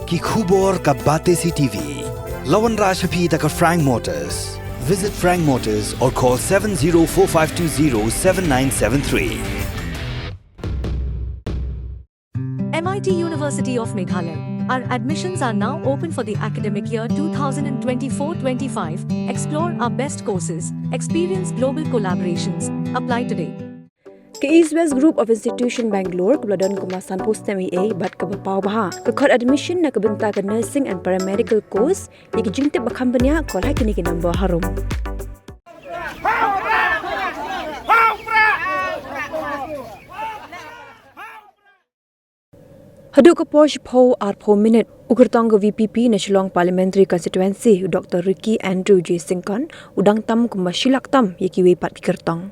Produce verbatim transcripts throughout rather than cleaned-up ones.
Ki khubor ka Batesi T V. La wanrah sha phi da ka Frank Motors. Visit Frank Motors or call seven zero four five two zero seven nine seven three. M I T University of Meghalaya. Our admissions are now open for the academic year two thousand twenty-four twenty-five. Explore our best courses, experience global collaborations. Apply today. Ka East West Group of Institution Bangalore kaba la don kumba sanphew snem eiei bad kaba paw bha ka khot admission na ka bynta ka nursing and paramedical course. Ïa ki jingtip ba kham bniah, call ha kine ki number harum. Haduh ka por shiphew arphew minit, u kyrtong ka V P P na Shillong Parliamentary Constituency, u Doctor Ricky Andrew J Syngkon, u dang tam kumba shi lak tam ïa kiwei pat ki kyrtong.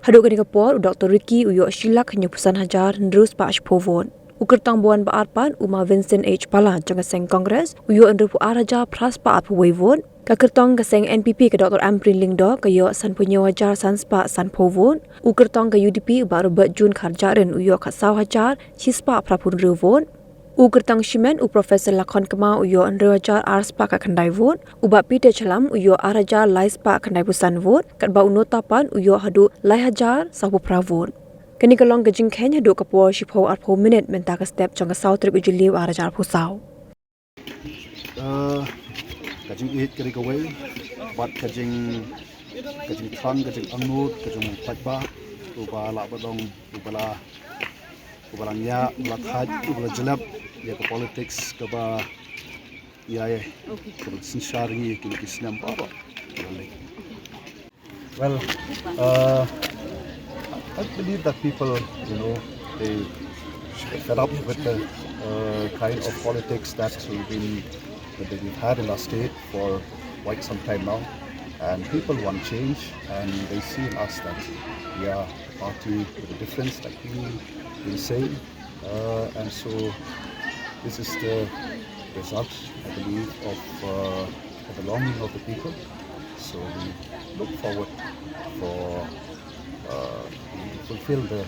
Haduh kane ka por, u Doctor Ricky u ïoh shi lak hynñiewphew san hajar hynriew spah shiphew vote. U kyrtong ba wan ba ar pat, u Ma Vincent H Pala jong ka seng Congress, u ïoh hynriewphew ar hajar phra spah arphew wei vote. Ka kyrtong ka seng N P P ka Doctor Ampareen Lyngdoh ka ïoh sanphew hynñiew hajar san spah sanphew vote. U kyrtong ka U D P u Bah Robert June Kharjahrin u ïoh khatsaw hajar shi spah phraphew hynriew vote. U kyrtong shimet u Professor Lakhon Kma u ïoh hynriew hajar ar spah khatkhyndai vote. U Bah Peter Shylla u ïoh ar hajar lai spah khyndaiphew san vote. Katba u Nota pat u ïoh haduh lai hajar sawphew phra vote. Kane ka long ka jingkheiñ haduh ka por shiphew arphew minit mynta ka step jong ka saw tarik u Jylliew ar hajar arphew saw. Eh, ka jingïeit ka dei kawei, bad ka jing, ka jingthrang, ka jingangnud, ka jingpaidbah, uba lah ban long, uba la, uba la ñiah, uba la thait, uba la jlep ïa ka politics kaba ïa, ïa, kaba synshar ïa ngi kine ki snem baroh. Well, uh, I believe that people, you know, they should get fed up with the uh, kind of politics that we've been, that we've had in our state for quite some time now. And people want change, and they see in us that we are a party with a difference, like we been saying. Uh, and so this is the result, I believe, of uh, the longing of the people. So we look forward for uh, to fulfill the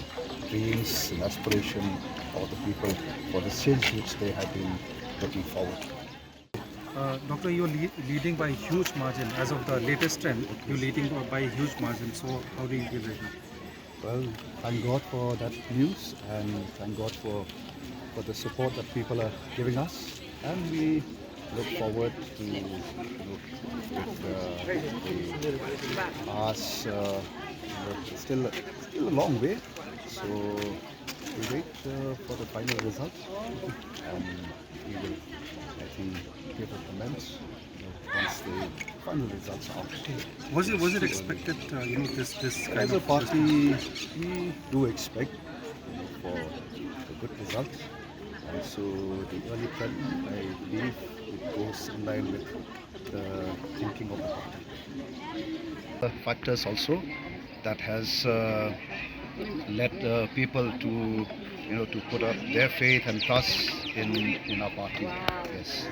dreams and aspiration of the people for the change which they have been looking forward. Uh, Doctor, you're le- leading by a huge margin. As of the latest trend, you're leading by a huge margin. So how do you feel right now? Well, thank God for that news, and thank God for, for the support that people are giving us. And we look forward to, you know, with, uh, the past, uh, you know, still, still a long way. So we wait uh, for the final result, and we will, I think, give a comment, you know, once the final results are out. Was it, was it expected, uh, you know, this, this kind As a of party, we do expect, you know, for a good result. And so the early trend, I believe, it goes in line with the thinking of the party. The factors also that has uh, led uh, people to, you know, to put up their faith and trust in, in our party. Yes.